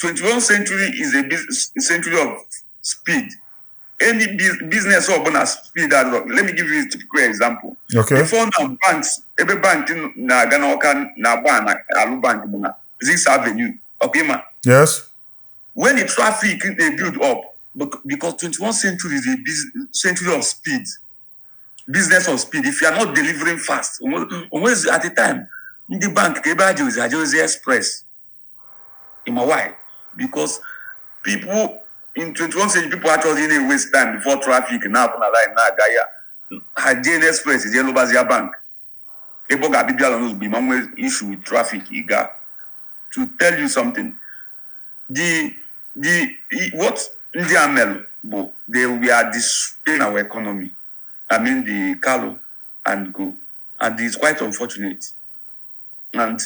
21st century is a century of speed. Any business ọbụla speed adịrọ. Let me give you a typical example. Okay. Before now, banks, ebe bank na-aga n'Ọka na-agba na alụ bank bụ na 6th Avenue. Okay, ma. Yes. When the traffic dey build up, because 21st century is a century of speed, business of speed. If you are not delivering fast, onwezi at the time, ndị bank ka ebe ha jewezi ajewezi express. Ịma why? Because people in 21st century, people actually na waste time before traffic na-apụ na line na-aga ya. Ha jee n'express jee lụbazia bank. Ebe ọ ga-abịa n'ozugbo ma nwee issue with traffic ị ga. To tell you something, the what ndị a melụ bụ they were destroying our economy. I mean the Kalu and go, and it's quite unfortunate. And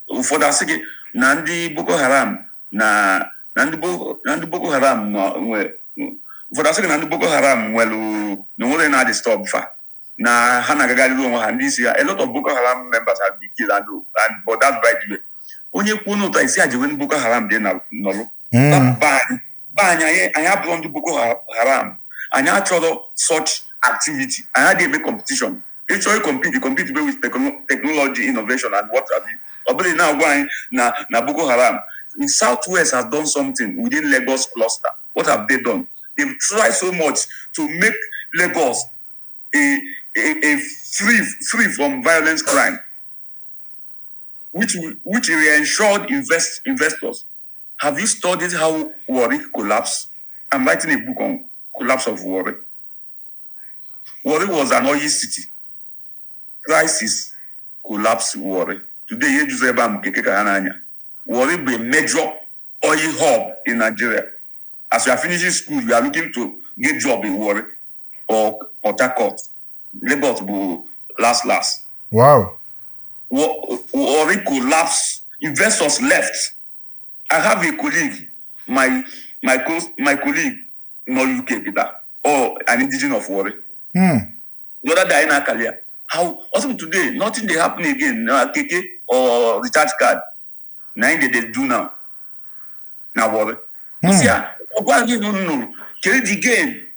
ụfọdụ asị gị na ndị Boko Haram na ndị Boko Haram nọ nwe, ụfọdụ asị gị na ndị Boko Haram nwelu na onwere na disturb fa na ha na-agagharịrị onwe ha ndị isi ha. A lot of Boko Haram members have been killed and but that's by the way. Onye kwuo n'ụtọ isi ajewe ndị Boko Haram dị na nọlụ. Be anyị abụrụ ndị Boko Haram. Anyị achọrọ such activity. Anyị adịghị eme competition. Ịchọrọ compete, compete with technology, innovation and what have you. Ọ bụrụ na-agwa anyị na Boko Haram, the Southwest has done something within Lagos cluster. What have they done? They've tried so much to make Lagos a free from violence crime, which reinsured investors. Have you studied how Warri collapsed? I'm writing a book on collapse of Warri. Warri was an oil city. Crisis collapsed Warri. Today, ihe juzo ebe a m keke ka ha n'anya. Warri bụ a major oil hub in Nigeria. As you are finishing school, you are looking to get job in Warri or Port Harcourt. Lagos bụ last last. Warri collapsed. Investors left. I have a colleague, my colleague, no UK Peter, or an indigenous of Warri. The other day in Akalia, how also today nothing dey happen again. Na keke or recharge card. Na im dey do now. Na Warri. See, ah, ọgwa gị no no. Kedu the gain?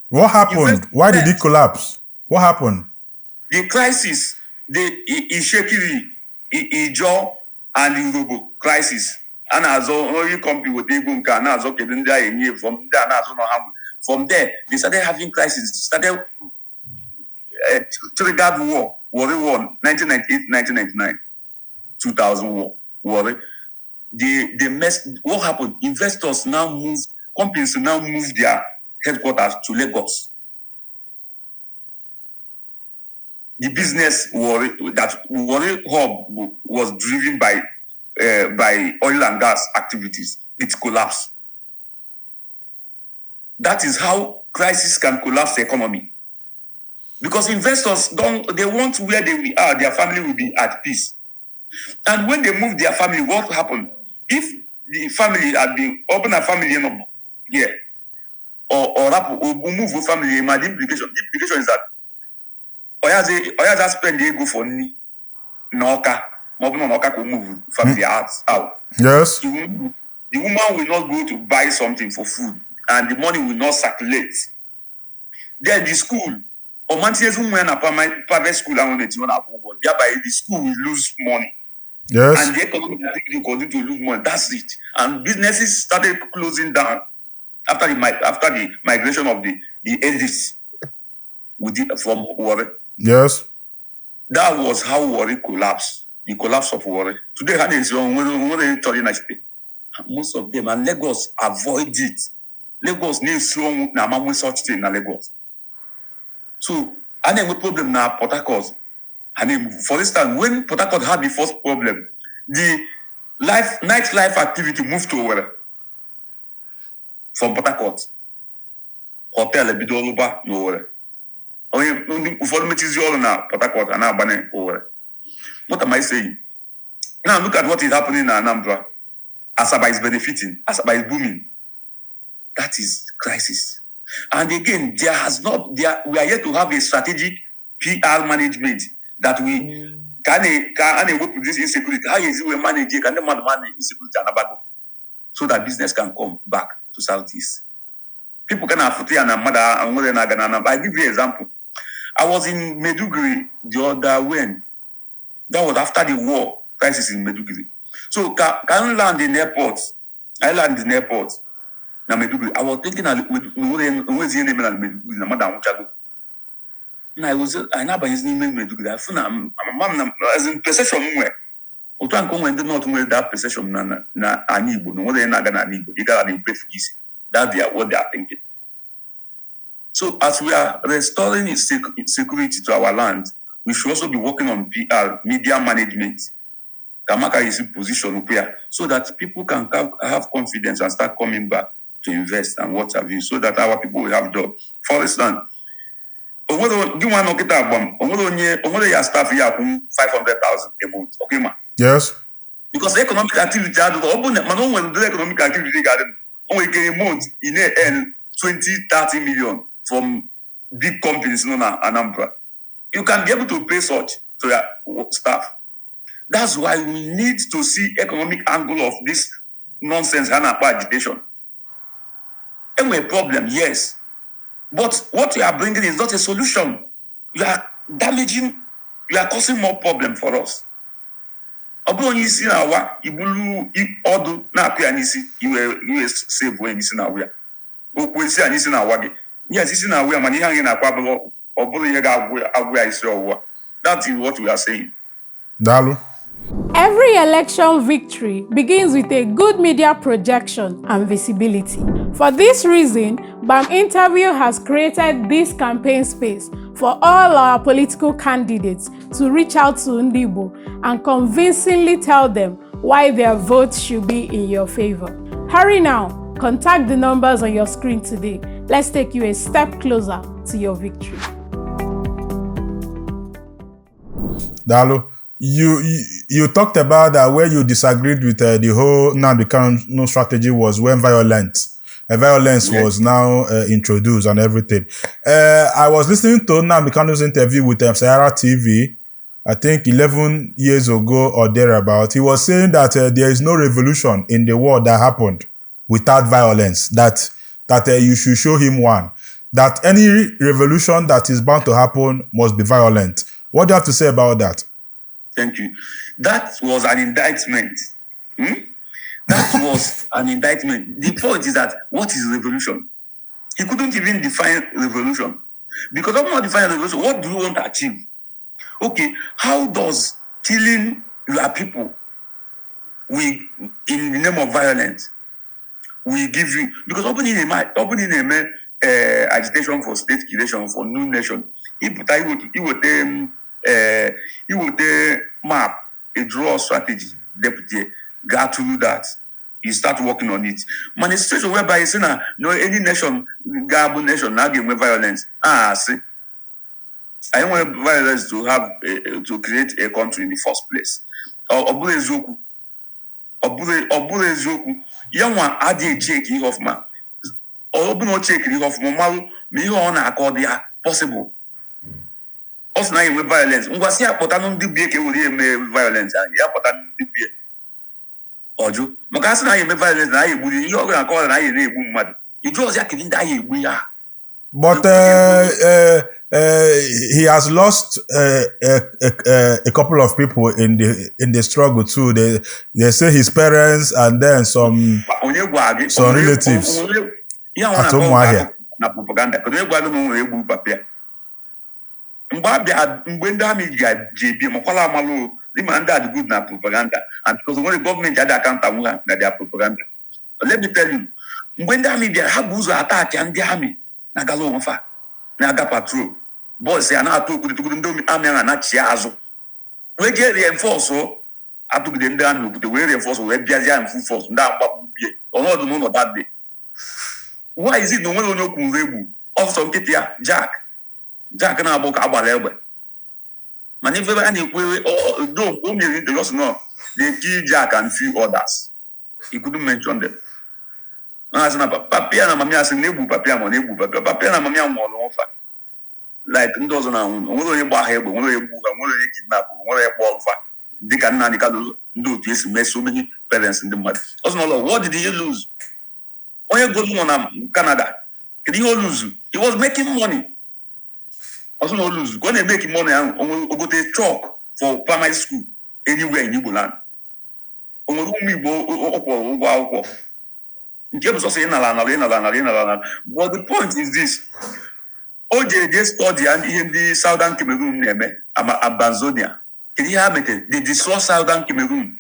What happened? Why did it collapse? What happened? The crisis, the Itsekiri, Ijaw and Urhobo crisis. A na-azọ oil company weta ego nke a na-azọ kedu ndị a enye from ndị a na-azụ na ha. From there, they started having crisis, started triggered war, Warri War, 1998, 1999, 2000 war, Warri. The mess, what happened? Investors now moved, companies now move their headquarters to Lagos. The business Warri, that Warri hub was driven by oil and gas activities. It collapsed. That is how crisis can collapse the economy. Because investors don't, they want where they are, their family will be at peace. And when they move their family, what happened? If the family had been open a family in here, or or move the family, my the implication is that oyaze spend ego for nni n'Ọka ma ọ bụ na n'Ọka ka o move family out. The woman will not go to buy something for food and the money will not circulate. Then the school, ọma ntinyezi ụmụ ya na private school ahụ na-etinye na-akwụ ụgwọ, thereby the school will lose money. And the economy will continue to lose money. That's it. And businesses started closing down after the migration of the elites from Warri. That was how Warri collapsed. The collapse of Warri. Today, ha na-esi onwere chọrọ ịnachite. Most of them, and Lagos avoid it. Lagos na-esi ọnwụ na amanwe such thing na Lagos. So, a na-enwe problem na Port Harcourt. Ha na-emove. For instance, when Port Harcourt had the first problem, the nightlife activity moved to Owerri from Port Harcourt. Hotel ebido lụba n'Owerri. Onye ndị ụfọdụ mechizi ọrụ na Port Harcourt a na-agbanye Owerri. What am I saying? Now look at what is happening in Anambra. Asaba is benefiting. Asaba is booming. That is crisis. And again, there has not there we are yet to have a strategic PR management that we ka a na-ewepụ this insecurity. Ha ga-esi wee manage ka ndị mmadụ manage insecurity anabago. so that business can come back to Southeast. People can afụta ya na mmadụ nwere na-aga na Anambra. I give you example. I was in Maiduguri the other when. That was after the war crisis in Maiduguri. So ka m land in airport, I land in airport na Maiduguri. I was thinking na onwezi ihe na-eme na Maiduguri, na mmadụ anwụchago. Na I was anyị na-abanyezi n'ime Maiduguri, afụ na mama m na, as in, perception m nwere otu a nke o nwere ndị North nwere that perception na anyị Igbo na onwere ihe na-aga n'ala Igbo, ị gara na ebefu gị isi. That's what they are thinking. So as we are restoring security to our land, we should also be working on PR, media management. Kamaka is in position here so that people can have confidence and start coming back to invest and what have you, so that our people will have job. For instance, onwere gị nwa nọkịta agbam, onwere onye onwere ya staff ya akwụ 500,000 a month, okay ma? Yes. Because economic activity adịghị, ọ bụ na mana o nwere ụdịrị economic activity ga-adị, o nwere ike a month ị na-earn 20 30 million from big companies nọ na Anambra. You can be able to pay such to your staff. That's why we need to see economic angle of this nonsense ha na-akpọ agitation. Enwere problem, yes, but what you are bringing is not a solution. You are damaging, you are causing more problem for us. Ọ bụrụ onye isi na-awa ibulu ọdụ na-akụ ya n'isi, iwe save onye n'isi na-awụ ya okwu isi a n'isi na-awa gị. Yes, isi na-awụ ya, mana ihe anyị na-akwa abụrụ ọ bụrụ ihe ga-agwụ agwụ ya isi ọwụwa. That is what we are saying. Daalụ. Every election victory begins with a good media projection and visibility. For this reason, BAM Interview has created this campaign space for all our political candidates to reach out to Ndigbo and convincingly tell them why their votes should be in your favor. Hurry now, contact the numbers on your screen today. Let's take you a step closer to your victory. Daalụ. You talked about that where you disagreed with the whole Nnamdi Kanu strategy was when violence was now introduced and everything. I was listening to Nnamdi Kanu's interview with Sahara TV, I think 11 years ago or thereabout. He was saying that there is no revolution in the world that happened without violence, that you should show him one. That any revolution that is bound to happen must be violent. What do you have to say about that? Thank you. That was an indictment. That was an indictment. The point is that what is revolution? He couldn't even define revolution. Because of not defining revolution, what do you want to achieve? Okay, how does killing your people we in the name of violence we give you, because opening a agitation for state creation, for new nation, ịpụta iweta iweta map, a draw strategy, deputy got to do that, you start working on it. Mana situation whereby you say na no any nation ga-abụ nation na a ga-enwe violence, a asị anyị nwere violence to have to create a country in the first place, ọ bụrụ eziokwu, ọ bụrụ eziokwu, ya nwa adịghị echeki ihe ọfụma. Ọ bụrụ na o chekiri ihe ọfụma, marụ ma ihe ọ na-akọ dị ya possible. Ọ sị na ya enwe violence, ngwa, sị ya kpọtanụ ndị bie ka e were ya eme violence anyị, ya kpọta ndị bie ọjụ, maka a sị na anyị eme violence na anyị egburu ihe ọ ga-akọwa na anyị na-egbu mmadụ. Ịjụ ọzọ ya, kedu ndị anyị egbu ya? But he has lost a couple of people in the struggle too. They say his parents and then some Onye gwa gị? some relatives Ihe ahụ at na-akọ Umuahia. Na propaganda. Kedu onye gwa gị na o nwere egbu papa ya? Mgbe abịa, mgbe ndị army ji ebi makwala amalụ dị ma ndị a dị good na propaganda, and because nwere gọọmenti adị akantanwu ha na their propaganda. But let me tell you, mgbe ndị army bịara, ha bụ ụzọ attack ndị army na-agala onwe fa na-aga patrol. Boys ya na-atụ okwute tụgide ndị army ahụ, anachie azụ wee jee reinforce, atụgide ndị army okwute, wee reinforce, wee bịazie in full force. Ndị agbapụ bie ọnọdụ n'ụlọ that day. Why is it na onwere onye okwu nre egbu ọsọ nkịtị ya? Jack Jack na-agbụ ka agbara egbe, mana ife ebe a na-ekwu do o mere the just know they kill Jack and few others. He couldn't mention them. Na asị na papia na mami, asị na-egbu papia, ma ọ na-egbu papia, papia na mami nwụrụ n'ụfa like ndị ọzọ na-anwụ. Onwere onye gba ha egbe, nwere onye gbu ha, nwere onye kidnap, nwere onye kpọọ fa. Dịka Nnamdi Kanu, ndị otu esi mee so many parents ndị mmadụ ọsọ n'ụlọ. What did he lose? Onye golu nọ na Canada, kedu ihe o lose? He was making money. Ọsọ na o lose ka ọ na-emeki money ahụ. O ogote chalk for primary school anywhere in Igbo land? O nwere ụmụ Igbo ọ kwụrụ ụgwọ akwụkwọ nke bụ sọsọ ịnara anara, ịnara anara, ịnara anara. But the point is this: o ji eje study ya ihe ndị Southern Cameroon na-eme, ama Ambazonia. Kedu ihe ha metere? They destroy Southern Cameroon,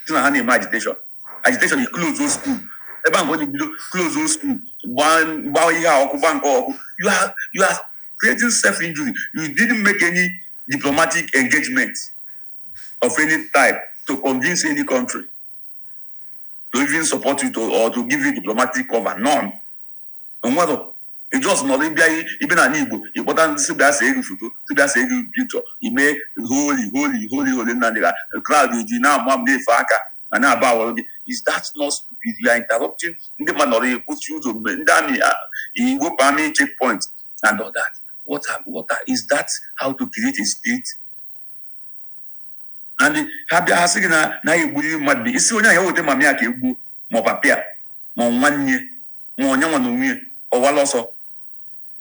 sị na ha na-eme agitation. Agitation is close those school. Ebe ahụ ka o ji bido close those school, gbaa gbaa ihe a ọkụ, gbaa nke ọkụ. You are creating self injury. You didn't make any diplomatic engagement of any type to convince any country to even support you or to give you diplomatic cover. None. Onwero. You just nọrọ ịbịa ibe na Igbo, ịkpọta ndị si bịa see gị foto, si bịa see gị picture, ime holy, holy, holy, holy Nnamdi, crowd eji na-ama m na-efe aka na na-aba awọrọ gị. Is that not stupid? You are interrupting ndị mmadụ nọrọ ekwuchi ụzọ mgbe ndị amị iwepụ army checkpoint and all that. What are, is that how to create a state? And ha bịa, ha sị gị na ya egburiri mmadụ. Isi onye ahụ ya weta mami ya ka egbuo, ma ọ papịa, ma ọ nwanne, ma onye nwa na onwe ya ọwala ọsọ.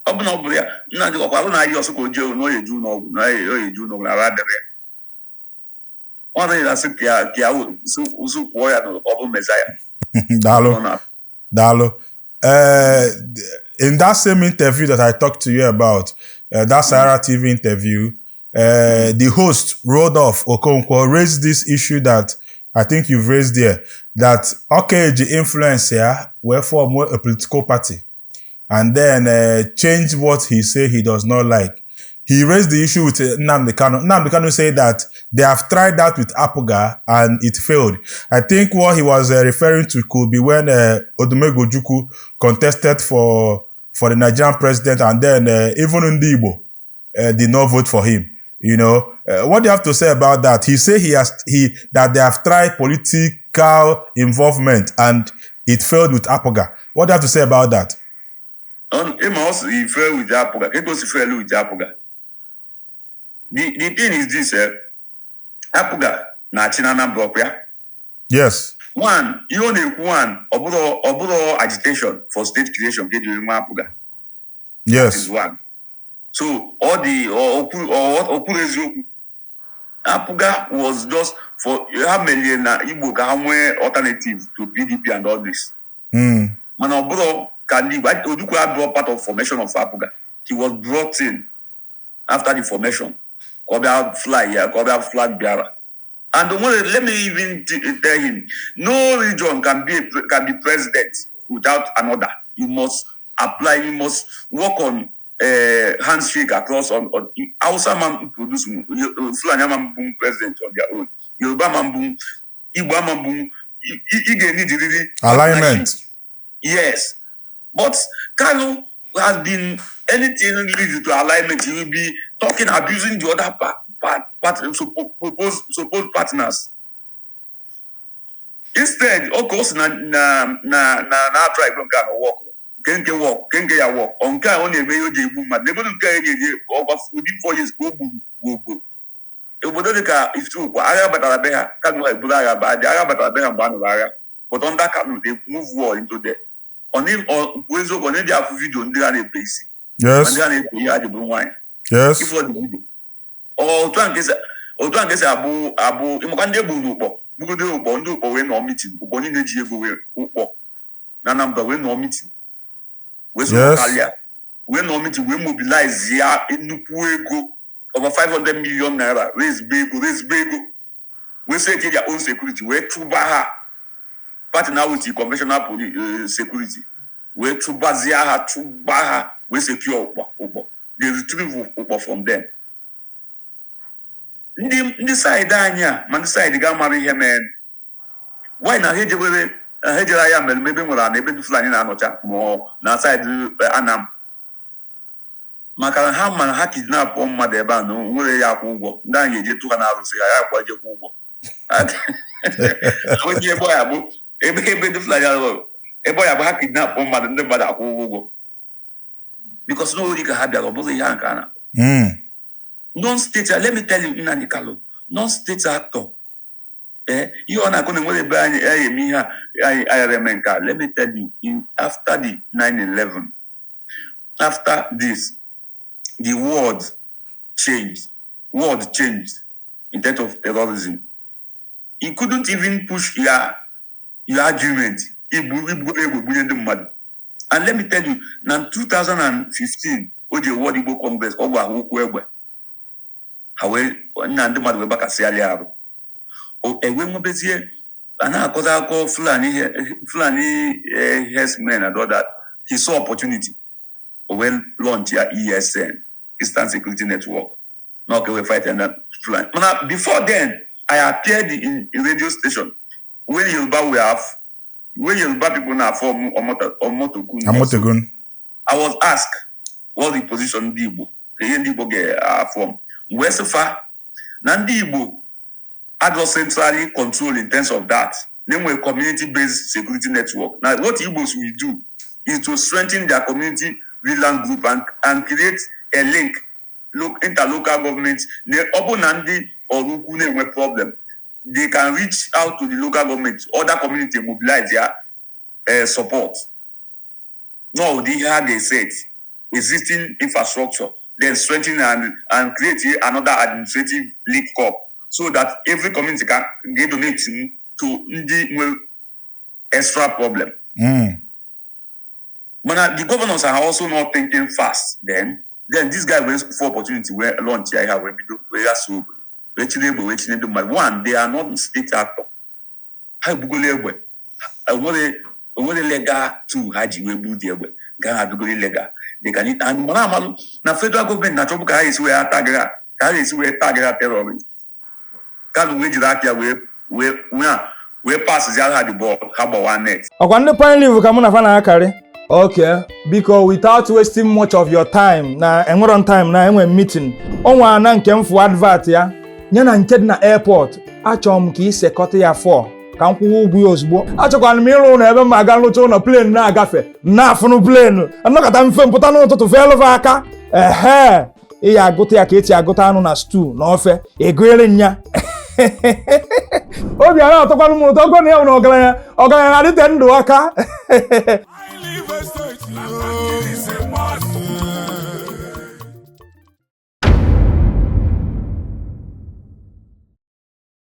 Ọ bụ na ọ bụrụ ya nna gị ọkwa na ayị ọsọ ka o jee na ọ eju n'ọgwụ na ọ eju n'ọgwụ na ara adịrị ya. Ọ dịghị asị ka ya ụzụ kwụọ ya na ọ bụ Messiah. Daalụ. Ọ na Daalụ. In that same interview that I talked to you about, that Sahara TV interview, the host, Rodolph Okonkwo, raised this issue that I think you've raised there, that OKG influence here will form a political party and then change what he say he does not like. He raised the issue with Nnamdi Kanu. Nnamdi Kanu said that they have tried that with APGA and it failed. I think what he was referring to could be when Odumegwu Ojukwu contested for the Nigerian president, and then even Ndi Igbo did not vote for him. What do you have to say about that? He said he has he that they have tried political involvement and it failed with APGA. What do you have to say about that? Ịma ọ sị ife with APGA, ka ego si fail with APGA. The thing is this, APGA na-achị na Anambra, ọkwa ya? Yes. One, ihe ọ na-ekwu, one, ọ bụrụ agitation for state creation ka ejiri nwa APGA is one. So ọ dị okwuru eziokwu. APGA was just for ha melie na Igbo ka ha nwee alternative to PDP and all this. Mana ọ bụrụ ka ndị Igbo, Ojukwu abụọ part of formation of APGA. He was brought in after the formation ka ọ bịa fly ya, ka ọ bịa flag bịara. And nwere, let me even tell him, no region can be president without another. You must apply, you must work on handshake across on Hausa man produce, Fulani man bụ president on their own, Yoruba man bụ, Igbo man bụ. Ị ga-enijiriri Alignment. Yes, but Kanu has been, anything lead to alignment, he will be talking, abusing the other part, part, part, supposed partners. Instead, okay, o si na tribe nke a na work, nke work, nke ya work, ọ nke a ọ na-eme ihe o ji egbu mmadụ. N'ebe nke a na-eji ọgwa within 4 years ka o gburu gbogbo obodo dịka Iftukwa, agha batara be ha. Kanu eburu agha baa dị, agha batara be ha mgbe a nụrụ agha. But under Kanu, they move war into there. Ọ kwuo eziokwu, ọ na-eji afụ video ndị a na-ebe isi, ndị a na-ebe ihe a ji bụrụ nwaanyị. Ifo the video. Ọ otu a nke si abụ ịmakwa ndị egburu n'Ụkpọ, gbugodo Ụkpọ, ndị Ụkpọ wee nọọ meeting. Ụkpọ niile ji ego wee, Ụkpọ na Anambra wee nọọ meeting, wee so karịa wee nọọ meeting, wee mobilize ya nnukwu ego, over 500 million naira, raise ego, raise ego, wee set their own security, wee chụba ha, partner with the conventional police, security, wee chụbazie ha, chụba ha, wee secure Ụkpọ. Ụkpọ, they retrieve Ụkpọ from them. Ndị side anyị a, ma ndị side ga-amara ihe mere why na ha ejewere, ha ejere ahịa mere ebe nwere ana ebe ndị Fulani na-anọcha, ma ọ na side Anam, maka na ha ma na ha kidnap mmadụ ebe a na nwere ya akwụ ụgwọ. Ndị ahụ ga-eje tụ ha na arụsị ha, ya akwa jekwa ụgwọ. Onye ebe ọ ya bụ ebe ndị Fulani ahụ, ebe ọ ya bụ ha kidnap mmadụ, ndị mmadụ akwụ ụgwọ, because n'ori ka ha bịara. Ọ bụghị ihe a nke a na non-state. Let me tell you, Nnamdi Kanu Non-state actor. Ihe ọ na-akụ na enwere ebe anyị anyị eme ihe a, anyị aghara eme nke a. Let me tell you, after the 9/11, after this, the world changed. World changed in terms of terrorism. You couldn't even push your argument. Igbu igbu egbe gbunye ndị mmadụ. And let me tell you, na 2015, o ji World Igbo Congress, ọ gwa ha okwu egbe. Ha wee na ndị mmadụ wee gbakasịalị arụ. Ewe nwebezie a na-akọzi akụkọ Fulani herdsmen and all that. He saw opportunity. O wee launch ya ESN, Eastern Security Network. Na ọka wee fight and Fulani. Mana before then, I appeared in radio station when Yoruba we have when Yoruba people now form Omotogun. Amotekun. I was asked what the position ndị Igbo, ka ihe ndị Igbo ga-form. Wee sị fa na ndị Igbo adọ centrally control in terms of that. Then we community-based security network. Now, what Igbos will do is to strengthen their community vigilance group and create a link, look, interlocal government. Ọ bụ na ndị ọrụ ukwu na-enwe problem, they can reach out to the local government, other community, mobilize their support. No, ụdị ihe ha ga-eset existing infrastructure, then strengthen and create another administrative link up so that every community can get donate to ndị nwe extra problem. Mana the governors are also not thinking fast then. Then this guy wee for opportunity wee launch ya ihe a, wee bido wee ghasa obodo, wee chiri egbe, wee chinye ndị mmadụ. One, they are not state actor. Ha egbugolo egbe, onwere legal tool ha ji wee gbuo dị egbe nke ha adịgoro illegal. They can and mana amalụ na federal government na-achọbụ ka ha esi wee tag ha, ka ha esi wee tag ha terrorist. Kanu wee jiri aka ya wee pass ha the ball, ha gbawa net. Ọkwa ndị Pine Leaf ka mụ na fa na-akarị. Okay, biko, without wasting much of your time, na enwero time na enwe meeting ọnwa na nke m fụ advert ya ya na nke dị na airport. Achọrọ m ka ị sekọta ya fọ ka m kwụwa ụgwọ ya ozugbo. Achọkwara m ịrụ ụlọ ebe m aga nrụcha ụlọ, plane na-agafe, na-afụnụ plane nnọkọta mfe mpụta n'ụtụtụ felụva aka. Ehe, ị ya agụta ya ka esi agụta anụ na stew na ofe egụere nya. Obi a na-atọkwanụ m ụtọ ogo na ya nwere ọgaranya, ọgaranya na-adịte ndụ aka. Live estate, yo.